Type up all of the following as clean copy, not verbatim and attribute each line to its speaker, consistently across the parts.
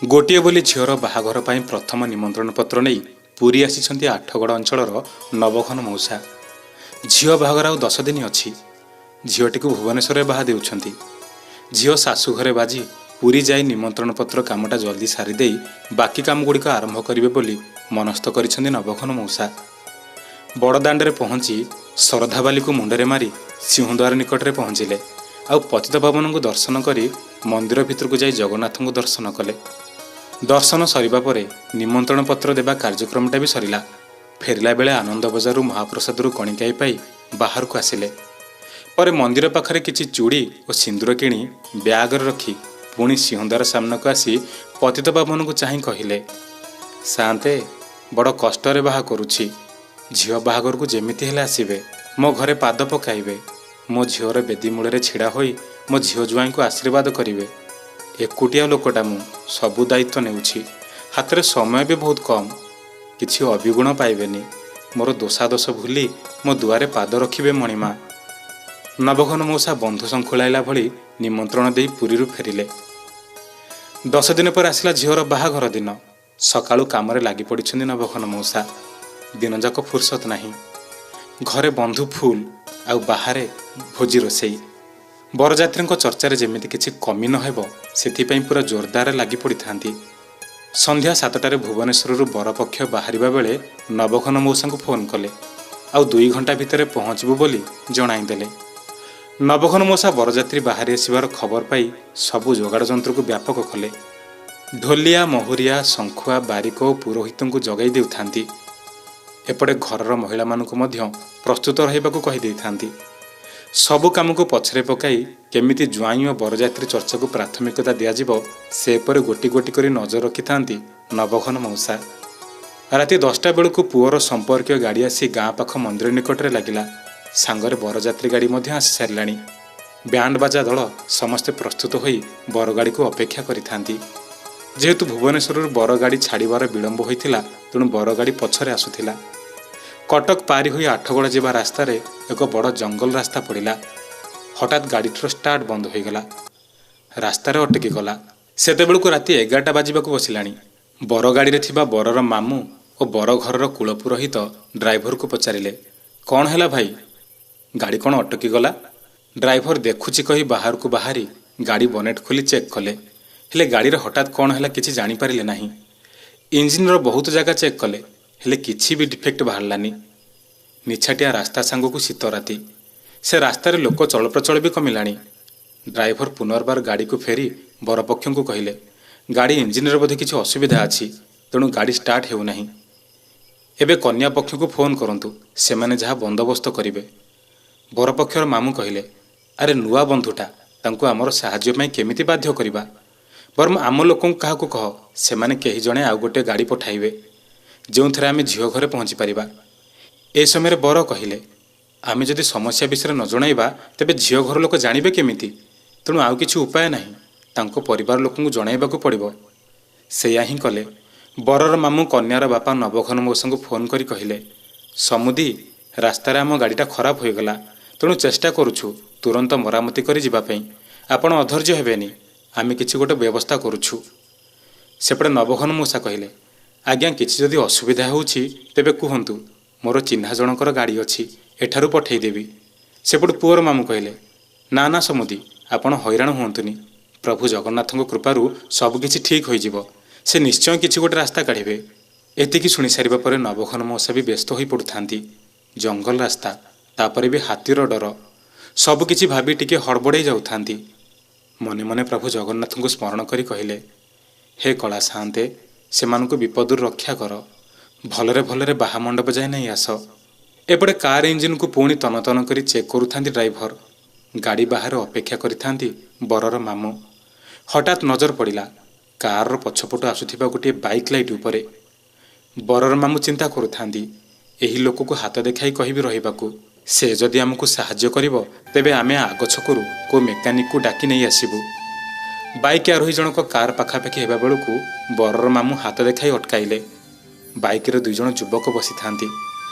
Speaker 1: ଗୋଟିଏ ବୋଲି ଝିଅର ବାହାଘର ପାଇଁ ପ୍ରଥମ ନିମନ୍ତ୍ରଣ ପତ୍ର ନେଇ ପୁରୀ ଆସିଛନ୍ତି ଆଠଗଡ଼ ଅଞ୍ଚଳର ନବଘନ ମଉସା। ଝିଅ ବାହାଘର ଆଉ 10 ଦିନ ଅଛି। ଝିଅଟିକୁ ଭୁବନେଶ୍ୱରରେ ବାହା ଦେଉଛନ୍ତି। ଝିଅ ଶାଶୁଘରେ ବାଜି ପୁରୀ ଯାଇ ନିମନ୍ତ୍ରଣ ପତ୍ର କାମଟା ଜଲ୍ଦି ସାରିଦେଇ ବାକି କାମଗୁଡ଼ିକ ଆରମ୍ଭ କରିବେ ବୋଲି ମନସ୍ଥ କରିଛନ୍ତି ନବଘନ ମଉସା। ବଡ଼ଦାଣ୍ଡରେ ପହଞ୍ଚି ଶରଧାବାଲିକୁ ମୁଣ୍ଡରେ ମାରି ସିଂହଦ୍ୱାର ନିକଟରେ ପହଞ୍ଚିଲେ ଆଉ ପତିତପାବନଙ୍କୁ ଦର୍ଶନ କରି ମନ୍ଦିର ଭିତରକୁ ଯାଇ ଜଗନ୍ନାଥଙ୍କୁ ଦର୍ଶନ କଲେ। ଦର୍ଶନ ସରିବା ପରେ ନିମନ୍ତ୍ରଣ ପତ୍ର ଦେବା କାର୍ଯ୍ୟକ୍ରମଟା ବି ସରିଲା। ଫେରିଲା ବେଳେ ଆନନ୍ଦ ବଜାରରୁ ମହାପ୍ରସାଦରୁ କଣିକାଇ ପାଇ ବାହାରକୁ ଆସିଲେ। ପରେ ମନ୍ଦିର ପାଖରେ କିଛି ଚୁଡ଼ି ଓ ସିନ୍ଦୁର କିଣି ବ୍ୟାଗରେ ରଖି ପୁଣି ସିଂହଦ୍ୱାର ସାମ୍ନାକୁ ଆସି ପତିତପାବନଙ୍କୁ ଚାହିଁ କହିଲେ, ସାଆନ୍ତେ, ବଡ଼ କଷ୍ଟରେ ବାହା କରୁଛି। ଝିଅ ବାହାଘରକୁ ଯେମିତି ହେଲେ ଆସିବେ, ମୋ ଘରେ ପାଦ ପକାଇବେ, ମୋ ଝିଅର ବେଦୀ ମୂଳରେ ଛିଡ଼ା ହୋଇ ମୋ ଝିଅ ଜ୍ୱାଇଁଙ୍କୁ ଆଶୀର୍ବାଦ କରିବେ। ଏକୁଟିଆ ଲୋକଟା ମୁଁ, ସବୁ ଦାୟିତ୍ୱ ନେଉଛି, ହାତରେ ସମୟ ବି ବହୁତ କମ୍। କିଛି ଅବିଗୁଣ ପାଇବେନି। ମୋର ଦୋଷାଦୋଷ ଭୁଲି ମୋ ଦୁଆରେ ପାଦ ରଖିବେ ମଣିମା। ନବଘନ ମଉସା ବନ୍ଧୁ ଶଙ୍ଖୁଳାଇଲା ଭଳି ନିମନ୍ତ୍ରଣ ଦେଇ ପୁରୀରୁ ଫେରିଲେ। 10 ଦିନ ପରେ ଆସିଲା ଝିଅର ବାହାଘର ଦିନ। ସକାଳୁ କାମରେ ଲାଗି ପଡ଼ିଛନ୍ତି ନବଘନ ମଉସା। ଦିନଯାକ ଫୁର୍ସତ ନାହିଁ। ଘରେ ବନ୍ଧୁ ଫୁଲ ଆଉ ବାହାରେ ଭୋଜି ରୋଷେଇ। ବରଯାତ୍ରୀଙ୍କ ଚର୍ଚ୍ଚାରେ ଯେମିତି କିଛି କମି ନ ହେବ ସେଥିପାଇଁ ପୁରା ଜୋରଦାରରେ ଲାଗି ପଡ଼ିଥାନ୍ତି। ସନ୍ଧ୍ୟା 7ଟାରେ ଭୁବନେଶ୍ୱରରୁ ବରପକ୍ଷ ବାହାରିବା ବେଳେ ନବଘନ ମଉସାଙ୍କୁ ଫୋନ୍ କଲେ ଆଉ 2 ଘଣ୍ଟା ଭିତରେ ପହଞ୍ଚିବୁ ବୋଲି ଜଣାଇଦେଲେ। ନବଘନ ମଉସା ବରଯାତ୍ରୀ ବାହାରି ଆସିବାର ଖବର ପାଇ ସବୁ ଯୋଗାଡ଼ ଯନ୍ତ୍ରକୁ ବ୍ୟାପକ କଲେ। ଢୋଲିଆ, ମହୁରିଆ, ଶଙ୍ଖୁଆ, ବାରିକ ଓ ପୁରୋହିତଙ୍କୁ ଜଗାଇ ଦେଉଥାନ୍ତି। ଏପଟେ ଘରର ମହିଳାମାନଙ୍କୁ ମଧ୍ୟ ପ୍ରସ୍ତୁତ ରହିବାକୁ କହିଦେଇଥାନ୍ତି। ସବୁ କାମକୁ ପଛରେ ପକାଇ କେମିତି ଜ୍ୱାଇଁ ଓ ବରଯାତ୍ରୀ ଚର୍ଚ୍ଚାକୁ ପ୍ରାଥମିକତା ଦିଆଯିବ ସେ ଉପରେ ଗୋଟି ଗୋଟି କରି ନଜର ରଖିଥାନ୍ତି ନବଘନ ମଉସା। ରାତି 10ଟା ବେଳକୁ ପୁଅର ସମ୍ପର୍କୀୟ ଗାଡ଼ି ଆସି ଗାଁ ପାଖ ମନ୍ଦିର ନିକଟରେ ଲାଗିଲା। ସାଙ୍ଗରେ ବରଯାତ୍ରୀ ଗାଡ଼ି ମଧ୍ୟ ଆସି ସାରିଲାଣି। ବ୍ୟାଣ୍ଡ ବାଜା ଦଳ ସମସ୍ତେ ପ୍ରସ୍ତୁତ ହୋଇ ବରଗାଡ଼ିକୁ ଅପେକ୍ଷା କରିଥାନ୍ତି। ଯେହେତୁ ଭୁବନେଶ୍ୱରରୁ ବରଗାଡ଼ି ଛାଡ଼ିବାର ବିଳମ୍ବ ହୋଇଥିଲା, ତେଣୁ ବରଗାଡ଼ି ପଛରେ ଆସୁଥିଲା। କଟକ ପାରି ହୋଇ ଆଠଗଡ଼ ଯିବା ରାସ୍ତାରେ ଏକ ବଡ଼ ଜଙ୍ଗଲ ରାସ୍ତା ପଡ଼ିଲା। ହଠାତ୍ ଗାଡ଼ିଟିର ଷ୍ଟାର୍ଟ ବନ୍ଦ ହୋଇଗଲା, ରାସ୍ତାରେ ଅଟକି ଗଲା। ସେତେବେଳକୁ ରାତି 11ଟା ବାଜିବାକୁ ବସିଲାଣି। ବରଗାଡ଼ିରେ ଥିବା ବରର ମାମୁଁ ଓ ବର ଘରର କୁଳପୁରୋହିତ ଡ୍ରାଇଭରକୁ ପଚାରିଲେ, କ'ଣ ହେଲା ଭାଇ, ଗାଡ଼ି କ'ଣ ଅଟକି ଗଲା? ଡ୍ରାଇଭର ଦେଖୁଛି କହି ବାହାରକୁ ବାହାରି ଗାଡ଼ି ବନେଟ୍ ଖୋଲି ଚେକ୍ କଲେ। ହେଲେ ଗାଡ଼ିର ହଠାତ୍ କ'ଣ ହେଲା କିଛି ଜାଣିପାରିଲେ ନାହିଁ। ଇଞ୍ଜିନ୍ର ବହୁତ ଜାଗା ଚେକ୍ କଲେ, ହେଲେ କିଛି ବି ଡିଫେକ୍ଟ ବାହାରିଲାନି। ନିଛାଟିଆ ରାସ୍ତା ସାଙ୍ଗକୁ ଶୀତ ରାତି, ସେ ରାସ୍ତାରେ ଲୋକ ଚଳପ୍ରଚଳ ବି କମିଲାଣି। ଡ୍ରାଇଭର ପୁନର୍ବାର ଗାଡ଼ିକୁ ଫେରି ବରପକ୍ଷଙ୍କୁ କହିଲେ, ଗାଡ଼ି ଇଞ୍ଜିନ୍ର ବୋଧେ କିଛି ଅସୁବିଧା ଅଛି, ତେଣୁ ଗାଡ଼ି ଷ୍ଟାର୍ଟ ହେଉନାହିଁ। ଏବେ କନ୍ୟା ପକ୍ଷକୁ ଫୋନ୍ କରନ୍ତୁ, ସେମାନେ ଯାହା ବନ୍ଦୋବସ୍ତ କରିବେ। ବରପକ୍ଷର ମାମୁଁ କହିଲେ, ଆରେ ନୂଆ ବନ୍ଧୁଟା, ତାଙ୍କୁ ଆମର ସାହାଯ୍ୟ ପାଇଁ କେମିତି ବାଧ୍ୟ କରିବା? ବରଂ ଆମ ଲୋକଙ୍କୁ କାହାକୁ କହ, ସେମାନେ କେହି ଜଣେ ଆଉ ଗୋଟିଏ ଗାଡ଼ି ପଠାଇବେ, ଯେଉଁଥିରେ ଆମେ ଝିଅ ଘରେ ପହଞ୍ଚିପାରିବା। ଏ ସମୟରେ ବର କହିଲେ, ଆମେ ଯଦି ସମସ୍ୟା ବିଷୟରେ ନ ଜଣାଇବା ତେବେ ଝିଅ ଘର ଲୋକ ଜାଣିବେ କେମିତି? ତେଣୁ ଆଉ କିଛି ଉପାୟ ନାହିଁ, ତାଙ୍କ ପରିବାର ଲୋକଙ୍କୁ ଜଣାଇବାକୁ ପଡ଼ିବ। ସେଇଆ ହିଁ କଲେ। ବରର ମାମୁଁ କନ୍ୟାର ବାପା ନବଘନ ମଉସାଙ୍କୁ ଫୋନ୍ କରି କହିଲେ, ସମୁଦି, ରାସ୍ତାରେ ଆମ ଗାଡ଼ିଟା ଖରାପ ହୋଇଗଲା, ତେଣୁ ଚେଷ୍ଟା କରୁଛୁ ତୁରନ୍ତ ମରାମତି କରି ଯିବା ପାଇଁ। ଆପଣ ଅଧୈର୍ଯ୍ୟ ହେବେନି, ଆମେ କିଛି ଗୋଟେ ବ୍ୟବସ୍ଥା କରୁଛୁ। ସେପଟେ ନବଘନ ମଉସା କହିଲେ, ଆଜ୍ଞା, କିଛି ଯଦି ଅସୁବିଧା ହେଉଛି ତେବେ କୁହନ୍ତୁ, ମୋର ଚିହ୍ନା ଜଣଙ୍କର ଗାଡ଼ି ଅଛି, ଏଠାରୁ ପଠାଇଦେବି। ସେପଟୁ ପୁଅର ମାମୁଁ କହିଲେ, ନା ନା ସମୁଦି, ଆପଣ ହଇରାଣ ହୁଅନ୍ତୁନି, ପ୍ରଭୁ ଜଗନ୍ନାଥଙ୍କ କୃପାରୁ ସବୁକିଛି ଠିକ୍ ହୋଇଯିବ, ସେ ନିଶ୍ଚୟ କିଛି ଗୋଟେ ରାସ୍ତା କାଢ଼ିବେ। ଏତିକି ଶୁଣି ସାରିବା ପରେ ନବଘନ ମଉସା ବି ବ୍ୟସ୍ତ ହୋଇପଡ଼ୁଥାନ୍ତି। ଜଙ୍ଗଲ ରାସ୍ତା, ତାପରେ ବି ହାତୀର ଡର, ସବୁକିଛି ଭାବି ଟିକେ ହଡ଼ବଡ଼େଇ ଯାଉଥାନ୍ତି। ମନେ ମନେ ପ୍ରଭୁ ଜଗନ୍ନାଥଙ୍କୁ ସ୍ମରଣ କରି କହିଲେ, ହେ କଳା ସାଆନ୍ତେ, ସେମାନଙ୍କୁ ବିପଦରୁ ରକ୍ଷା କର, ଭଲରେ ଭଲରେ ବାହା ମଣ୍ଡପ ଯାଏ ନେଇ ଆସ। ଏପଟେ କାର୍ ଇଞ୍ଜିନ୍କୁ ପୁଣି ତନ ତନ କରି ଚେକ୍ କରୁଥାନ୍ତି ଡ୍ରାଇଭର। ଗାଡ଼ି ବାହାରେ ଅପେକ୍ଷା କରିଥାନ୍ତି ବରର ମାମୁଁ। ହଠାତ୍ ନଜର ପଡ଼ିଲା କାର୍ର ପଛପଟୁ ଆସୁଥିବା ଗୋଟିଏ ବାଇକ୍ ଲାଇଟ୍ ଉପରେ। ବରର ମାମୁଁ ଚିନ୍ତା କରୁଥାନ୍ତି, ଏହି ଲୋକକୁ ହାତ ଦେଖାଇ କହିବି ରହିବାକୁ, ସେ ଯଦି ଆମକୁ ସାହାଯ୍ୟ କରିବ ତେବେ ଆମେ ଆଗ ଛକରୁ କେଉଁ ମେକାନିକକୁ ଡାକି ନେଇ ଆସିବୁ। ବାଇକ୍ ଆରୋହୀ ଜଣକ କାର୍ ପାଖାପାଖି ହେବା ବେଳକୁ ବରର ମାମୁଁ ହାତ ଦେଖାଇ ଅଟକାଇଲେ। ବାଇକ୍ରେ 2 ଜଣ ଯୁବକ ବସିଥାନ୍ତି।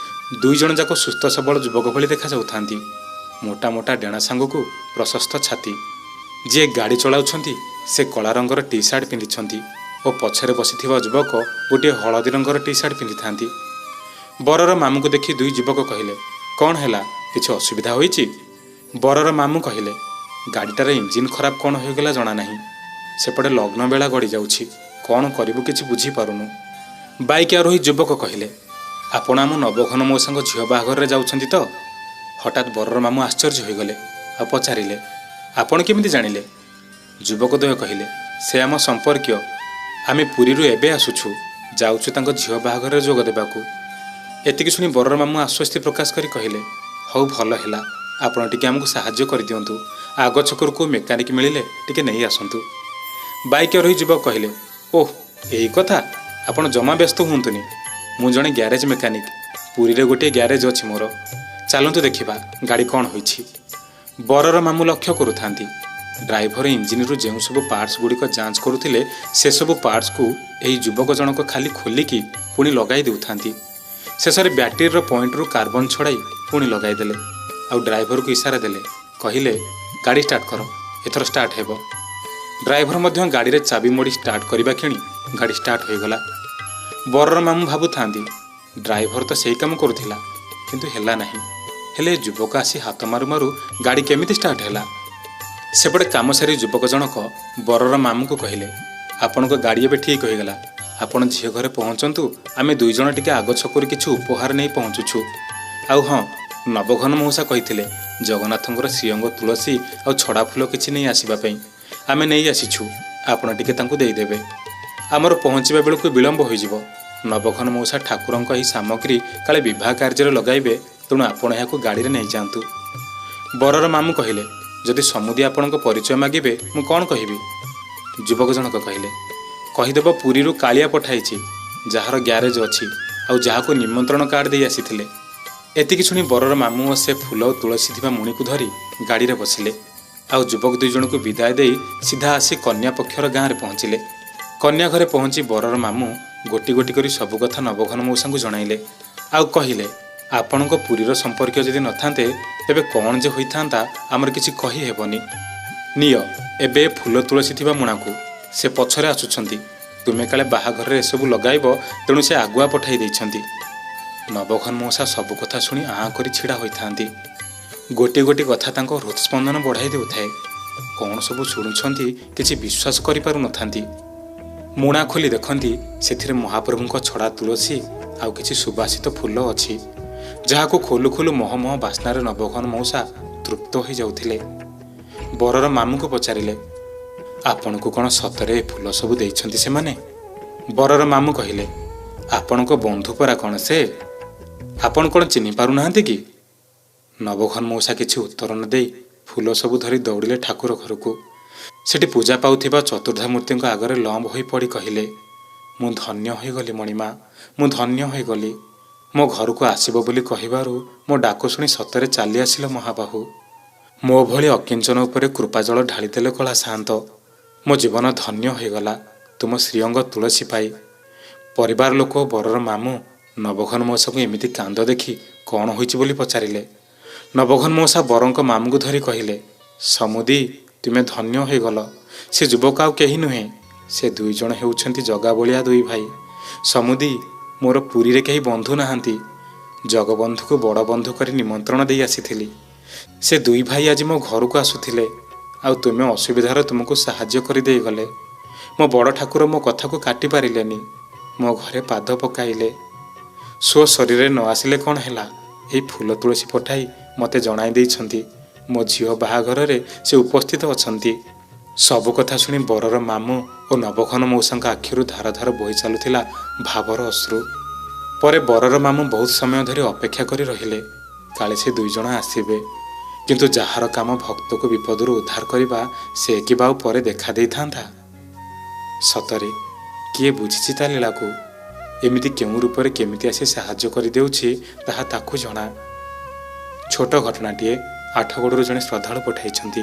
Speaker 1: 2 ଜଣ ଯାକ ସୁସ୍ଥ ସବଳ ଯୁବକ ଭଳି ଦେଖାଯାଉଥାନ୍ତି। ମୋଟା ମୋଟା ଡେଣା ସାଙ୍ଗକୁ ପ୍ରଶସ୍ତ ଛାତି। ଯିଏ ଗାଡ଼ି ଚଳାଉଛନ୍ତି ସେ କଳା ରଙ୍ଗର ଟି ସାର୍ଟ ପିନ୍ଧିଛନ୍ତି ଓ ଓ ପଛରେ ବସିଥିବା ଯୁବକ ଗୋଟିଏ ହଳଦୀ ରଙ୍ଗର ଟି ସାର୍ଟ ପିନ୍ଧିଥାନ୍ତି। ବରର ମାମୁଁକୁ ଦେଖି ଦୁଇ ଯୁବକ କହିଲେ, କ'ଣ ହେଲା, କିଛି ଅସୁବିଧା ହୋଇଛି? ବରର ମାମୁଁ କହିଲେ, ଗାଡ଼ିଟାର ଇଞ୍ଜିନ୍ ଖରାପ କ'ଣ ହୋଇଗଲା ଜଣା ନାହିଁ। ସେପଟେ ଲଗ୍ନ ବେଳା ଗଡ଼ି ଯାଉଛି, କ'ଣ କରିବୁ କିଛି ବୁଝିପାରୁନୁ। ବାଇକ୍ ଆରୋହୀ ଯୁବକ କହିଲେ, ଆପଣ ଆମ ନବଘନ ମଉସାଙ୍କ ଝିଅ ବାହାଘରରେ ଯାଉଛନ୍ତି ତ? ହଠାତ୍ ବରର ମାମୁଁ ଆଶ୍ଚର୍ଯ୍ୟ ହୋଇଗଲେ ଆଉ ପଚାରିଲେ, ଆପଣ କେମିତି ଜାଣିଲେ? ଯୁବକ ଦ୍ୱୟ କହିଲେ, ସେ ଆମ ସମ୍ପର୍କୀୟ, ଆମେ ପୁରୀରୁ ଏବେ ଆସୁଛୁ, ଯାଉଛୁ ତାଙ୍କ ଝିଅ ବାହାଘରରେ ଯୋଗ ଦେବାକୁ। ଏତିକି ଶୁଣି ବରର ମାମୁଁ ଆଶ୍ୱସ୍ତି ପ୍ରକାଶ କରି କହିଲେ, ହଉ ଭଲ ହେଲା, ଆପଣ ଟିକେ ଆମକୁ ସାହାଯ୍ୟ କରିଦିଅନ୍ତୁ, ଆଗ ଛକରୁ କେଉଁ ମେକାନିକ୍ ମିଳିଲେ ଟିକେ ନେଇ ଆସନ୍ତୁ। ବାଇକ୍ ଆରୋହୀ ଯୁବକ କହିଲେ, ଓହ ଏଇ କଥା, ଆପଣ ଜମା ବ୍ୟସ୍ତ ହୁଅନ୍ତୁନି, ମୁଁ ଜଣେ ଗ୍ୟାରେଜ୍ ମେକାନିକ୍, ପୁରୀରେ ଗୋଟିଏ ଗ୍ୟାରେଜ୍ ଅଛି ମୋର, ଚାଲନ୍ତୁ ଦେଖିବା ଗାଡ଼ି କ'ଣ ହୋଇଛି। ବରର ମାମୁଁ ଲକ୍ଷ୍ୟ କରୁଥାନ୍ତି, ଡ୍ରାଇଭର ଇଞ୍ଜିନ୍ରୁ ଯେଉଁ ସବୁ ପାର୍ଟସ୍ ଗୁଡ଼ିକ ଯାଞ୍ଚ କରୁଥିଲେ ସେସବୁ ପାର୍ଟସ୍କୁ ଏହି ଯୁବକ ଜଣକ ଖାଲି ଖୋଲିକି ପୁଣି ଲଗାଇ ଦେଉଥାନ୍ତି। ଶେଷରେ ବ୍ୟାଟେରୀର ପଏଣ୍ଟରୁ କାର୍ବନ ଛଡ଼ାଇ ପୁଣି ଲଗାଇଦେଲେ ଆଉ ଡ୍ରାଇଭରକୁ ଇସାରା ଦେଲେ, କହିଲେ ଗାଡ଼ି ଷ୍ଟାର୍ଟ କର, ଏଥର ଷ୍ଟାର୍ଟ ହେବ। ଡ୍ରାଇଭର ମଧ୍ୟ ଗାଡ଼ିରେ ଚାବି ମୋଡ଼ି ଷ୍ଟାର୍ଟ କରିବା କ୍ଷଣି ଗାଡ଼ି ଷ୍ଟାର୍ଟ ହୋଇଗଲା। ବରର ମାମୁଁ ଭାବୁଥାନ୍ତି, ଡ୍ରାଇଭର ତ ସେଇ କାମ କରୁଥିଲା, କିନ୍ତୁ ହେଲା ନାହିଁ। ହେଲେ ଯୁବକ ଆସି ହାତ ମାରୁ ମାରୁ ଗାଡ଼ି କେମିତି ଷ୍ଟାର୍ଟ ହେଲା? ସେପଟେ କାମ ସାରି ଯୁବକ ଜଣକ ବରର ମାମୁଁକୁ କହିଲେ, ଆପଣଙ୍କ ଗାଡ଼ି ଏବେ ଠିକ୍ ହୋଇଗଲା, ଆପଣ ଝିଅ ଘରେ ପହଞ୍ଚନ୍ତୁ, ଆମେ ଦୁଇ ଜଣ ଟିକେ ଆଗ ଛକରୁ କିଛି ଉପହାର ନେଇ ପହଞ୍ଚୁଛୁ। ଆଉ ହଁ, ନବଘନ ମଉସା କହିଥିଲେ ଜଗନ୍ନାଥଙ୍କର ଶ୍ରୀଅଙ୍ଗ ତୁଳସୀ ଆଉ ଛଡ଼ା ଫୁଲ କିଛି ନେଇ ଆସିବା ପାଇଁ, ଆମେ ନେଇ ଆସିଛୁ, ଆପଣ ଟିକେ ତାଙ୍କୁ ଦେଇଦେବେ। ଆମର ପହଞ୍ଚିବା ବେଳକୁ ବିଳମ୍ବ ହୋଇଯିବ। ନବଘନ ମଉସା ଠାକୁରଙ୍କ ଏହି ସାମଗ୍ରୀ କାଳେ ବିବାହ କାର୍ଯ୍ୟରେ ଲଗାଇବେ, ତେଣୁ ଆପଣ ଏହାକୁ ଗାଡ଼ିରେ ନେଇଯାଆନ୍ତୁ। ବରର ମାମୁଁ କହିଲେ, ଯଦି ସମୁଦି ଆପଣଙ୍କ ପରିଚୟ ମାଗିବେ ମୁଁ କ'ଣ କହିବି? ଯୁବକ ଜଣକ କହିଲେ, କହିଦେବ ପୁରୀରୁ କାଳିଆ ପଠାଇଛି, ଯାହାର ଗ୍ୟାରେଜ୍ ଅଛି ଆଉ ଯାହାକୁ ନିମନ୍ତ୍ରଣ କାର୍ଡ଼ ଦେଇ ଆସିଥିଲେ। ଏତିକି ଶୁଣି ବରର ମାମୁଁ ଓ ସେ ଫୁଲ ଓ ତୁଳସୀ ଥିବା ମୁଣିକୁ ଧରି ଗାଡ଼ିରେ ବସିଲେ ଆଉ ଯୁବକ ଦୁଇ ଜଣଙ୍କୁ ବିଦାୟ ଦେଇ ସିଧା ଆସି କନ୍ୟା ପକ୍ଷର ଗାଁରେ ପହଞ୍ଚିଲେ। କନ୍ୟା ଘରେ ପହଞ୍ଚି ବରର ମାମୁଁ ଗୋଟି ଗୋଟି କରି ସବୁ କଥା ନବଘନ ମଉସାଙ୍କୁ ଜଣାଇଲେ ଆଉ କହିଲେ, ଆପଣଙ୍କ ପୁରୀର ସମ୍ପର୍କୀୟ ଯଦି ନଥାନ୍ତେ ତେବେ କ'ଣ ଯେ ହୋଇଥାନ୍ତା ଆମର କିଛି କହିହେବନି। ନିଅ ଏବେ ଫୁଲ ତୁଳସୀ ଥିବା ମୁଣାକୁ, ସେ ପଛରେ ଆସୁଛନ୍ତି, ତୁମେ କାଳେ ବାହାଘରରେ ଏସବୁ ଲଗାଇବ, ତେଣୁ ସେ ଆଗୁଆ ପଠାଇ ଦେଇଛନ୍ତି। ନବଘନ ମଉସା ସବୁ କଥା ଶୁଣି ଆଁ କରି ଛିଡ଼ା ହୋଇଥାନ୍ତି। ଗୋଟି ଗୋଟି କଥା ତାଙ୍କ ହୃଦସ୍ପନ୍ଦନ ବଢ଼ାଇ ଦେଉଥାଏ। କ'ଣ ସବୁ ଶୁଣୁଛନ୍ତି କିଛି ବିଶ୍ୱାସ କରିପାରୁନଥାନ୍ତି। ମୁଣା ଖୋଲି ଦେଖନ୍ତି ସେଥିରେ ମହାପ୍ରଭୁଙ୍କ ଛଡ଼ା ତୁଳସୀ ଆଉ କିଛି ସୁବାସିତ ଫୁଲ ଅଛି, ଯାହାକୁ ଖୋଲୁ ଖୋଲୁ ମହ ମହ ବାସ୍ନାରେ ନବଘନ ମଉସା ତୃପ୍ତ ହୋଇଯାଉଥିଲେ। ବରର ମାମୁଁକୁ ପଚାରିଲେ, ଆପଣଙ୍କୁ କ'ଣ ସତରେ ଏ ଫୁଲ ସବୁ ଦେଇଛନ୍ତି ସେମାନେ? ବରର ମାମୁଁ କହିଲେ, ଆପଣଙ୍କ ବନ୍ଧୁ ପରା କ'ଣ ସେ, ଆପଣ କ'ଣ ଚିହ୍ନି ପାରୁନାହାନ୍ତି କି? ନବଘନ ମଉସା କିଛି ଉତ୍ତର ନ ଦେଇ ଫୁଲ ସବୁ ଧରି ଦୌଡ଼ିଲେ ଠାକୁର ଘରକୁ। ସେଠି ପୂଜା ପାଉଥିବା ଚତୁର୍ଦ୍ଧାମୂର୍ତ୍ତିଙ୍କ ଆଗରେ ଲମ୍ବ ହୋଇ ପଡ଼ି କହିଲେ, ମୁଁ ଧନ୍ୟ ହୋଇଗଲି ମଣିମା, ମୁଁ ଧନ୍ୟ ହୋଇଗଲି। ମୋ ଘରକୁ ଆସିବ ବୋଲି କହିବାରୁ ମୋ ଡାକ ଶୁଣି ସତରେ ଚାଲି ଆସିଲ ମହାବାହୁ। ମୋ ଭଳି ଅକିଞ୍ଚନ ଉପରେ କୃପାଜଳ ଢାଳିଦେଲେ କଳା ସାଆନ୍ତ। ମୋ ଜୀବନ ଧନ୍ୟ ହୋଇଗଲା ତୁମ ଶ୍ରୀଅଙ୍ଗ ତୁଳସୀ ପାଇ। ପରିବାର ଲୋକ ବରର ମାମୁଁ ନବଘନ ମଉସାକୁ ଏମିତି କାନ୍ଦ ଦେଖି କ'ଣ ହୋଇଛି ବୋଲି ପଚାରିଲେ। ନବଘନ ମଉସା ବରଙ୍କ ମାମୁଁକୁ ଧରି କହିଲେ, ସମୁଦି ତୁମେ ଧନ୍ୟ ହୋଇଗଲ। ସେ ଯୁବକ ଆଉ କେହି ନୁହେଁ, ସେ ଦୁଇ ଜଣ ହେଉଛନ୍ତି ଜଗାବଳିଆ ଦୁଇ ଭାଇ। ସମୁଦି, ମୋର ପୁରୀରେ କେହି ବନ୍ଧୁ ନାହାନ୍ତି, ଜଗବନ୍ଧୁକୁ ବଡ଼ ବନ୍ଧୁ କରି ନିମନ୍ତ୍ରଣ ଦେଇ ଆସିଥିଲି। ସେ ଦୁଇ ଭାଇ ଆଜି ମୋ ଘରକୁ ଆସୁଥିଲେ, ଆଉ ତୁମେ ଅସୁବିଧାରେ ତୁମକୁ ସାହାଯ୍ୟ କରିଦେଇଗଲେ। ମୋ ବଡ଼ ଠାକୁର ମୋ କଥାକୁ କାଟି ପାରିଲେନି, ମୋ ଘରେ ପାଦ ପକାଇଲେ। ସ୍ୱ ଶରୀରରେ ନ ଆସିଲେ କ'ଣ ହେଲା, ଏଇ ଫୁଲ ତୁଳସୀ ପଠାଇ ମୋତେ ଜଣାଇ ଦେଇଛନ୍ତି ମୋ ଝିଅ ବାହାଘରରେ ସେ ଉପସ୍ଥିତ ଅଛନ୍ତି। ସବୁ କଥା ଶୁଣି ବରର ମାମୁଁ ଓ ନବଘନ ମଉସାଙ୍କ ଆଖିରୁ ଧାର ଧାର ବୋହି ଚାଲୁଥିଲା ଭାବର ଅଶ୍ରୁ। ପରେ ବରର ମାମୁଁ ବହୁତ ସମୟ ଧରି ଅପେକ୍ଷା କରି ରହିଲେ, କାଳେ ସେ ଦୁଇ ଜଣ ଆସିବେ। କିନ୍ତୁ ଯାହାର କାମ ଭକ୍ତକୁ ବିପଦରୁ ଉଦ୍ଧାର କରିବା, ସେ କିବା ଆଉ ପରେ ଦେଖା ଦେଇଥାନ୍ତା? ସତରେ କିଏ ବୁଝିଛି ତା ଲୀଳାକୁ? ଏମିତି କେଉଁ ରୂପରେ କେମିତି ଆସି ସାହାଯ୍ୟ କରିଦେଉଛି ତାହା ତାକୁ ଜଣା। ଛୋଟ ଘଟଣାଟିଏ ଆଠଗଡ଼ରୁ ଜଣେ ଶ୍ରଦ୍ଧାଳୁ ପଠାଇଛନ୍ତି।